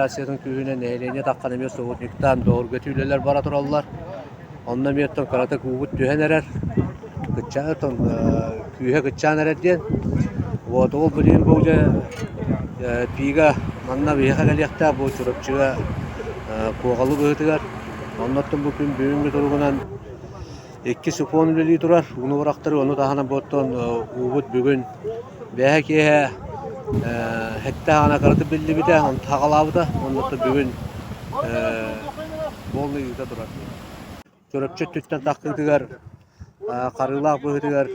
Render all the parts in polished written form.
администрациятын күүһүнэн нэһилиэнньэ таххан эмиэ субботниктаан бөҕөргөтүү үлэлэр бара тураллар. Онно эмиэ оттон кыратык уубут түһэн эрэр, кыччаан оттон күүһэ кыччаан эрэр диэн. Вот ол билигин бу дьэ пига манна биһиэхэ кэлиэхтээх бу Чурапчыга Куоҕалы быһыытыгар. Оннуттан бу күн бүгүҥҥү туругунан Икки сифон үлэлии турар, ууну бырахтарыы, ону таһынан бу оттон уубут бүгүн бэһэ киэһэ сэттэ аҕана кыратык биллибитэ, онтон саҕалаабыта, оннуттан бүгүн буолла ыыта турар. Чурапчы өттүттэн тахсыытыгар харыылаах быһыытыгар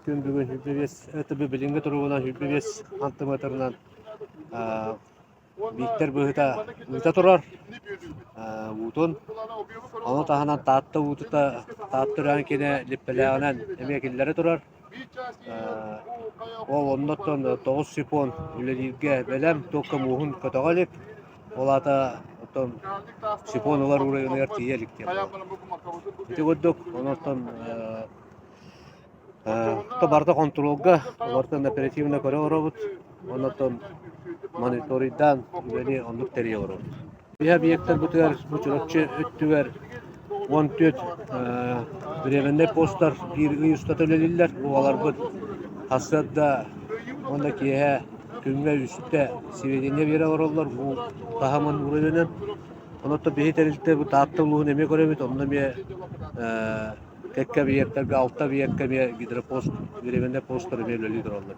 күн бүгүн 25 билиҥҥи туругунан 25 сантиметрынан Бииктэр быһыта ыыта турар уутун. Ону таһынан Таатта уутута Таатта үрэҕин киинэ Липпэлээҕинэн эмиэ киллэрэ турар. Ол оннуттан 9 сифон үлэлииргэ бэлэм, туохха мууһун көтөҕө илик. Ол аата оттон сифон ылар уровеныгар тиийэ илик диэн буолар. Ити курдук, онон То барыта хонтуруолга, олортон оперативно көрө олоробут, оннуттан мониторидаан үлэни оннук тэрийэ олоробут. Биһи объектарбытыгар бу Чурапчы өттүгэр 14 временнэй постар биир ый устата үлэлииллэр. Уоларбыт сарсыарда уонна киэһэ күҥҥэ үстэ сведения биэрэ олороллор уу таһымын уровенын. Онон биһи тэрилтэ бу Таатта улууһун эмиэ көрөбүт, онно эмиэ Кэккэ объектарга, алта объекка эмиэ гидропост, временный посттар эмиэ үлэлии тураллар.